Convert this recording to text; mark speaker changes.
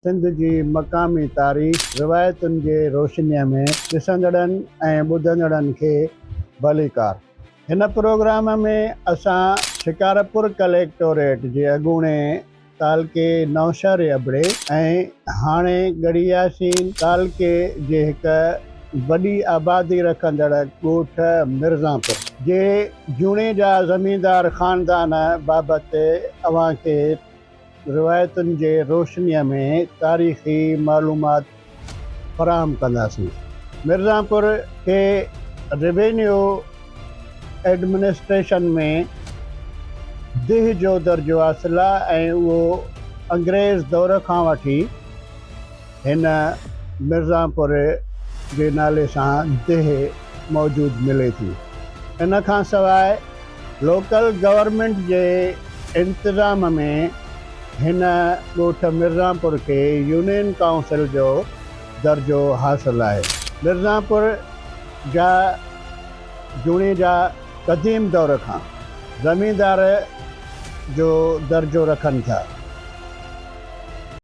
Speaker 1: سنڌ جي مقامي تاريخ، روايتن جي روشنيء ۾ ڏسندڙن ۽ ٻڌندڙن کي ڀليڪار. هن پروگرام ۾ اسان شڪارپور ڪليڪٽوريٽ جي اڳوڻي تعلقي نوشهري ابڙي ۽ هاڻي ڳڙهي ياسين تعلقي جي هڪ وڏي آبادي رکندڙ ڳوٺ مرزانپور جي جوڻيجا زميندار خاندان بابت اوهان کي روايتن جي روشنيء ۾ تاريخي معلومات فراهم ڪنداسين. مرزانپور کي روينيو ايڊمنسٽريشن ۾ ديهه جو درجو حاصل آهي ۽ اهو انگريز دور کان وٺي هن مرزانپور جي نالي سان ديهه موجود ملي ٿي. ان کان سواء لوڪل گورنمينٽ جي انتظام ۾ هن ڳوٺ مرزانپور کي يونين ڪائونسل جو درجو حاصل آهي. مرزانپور جا جوڻيجا قديم دور کان زميندار جو درجو رکن ٿا.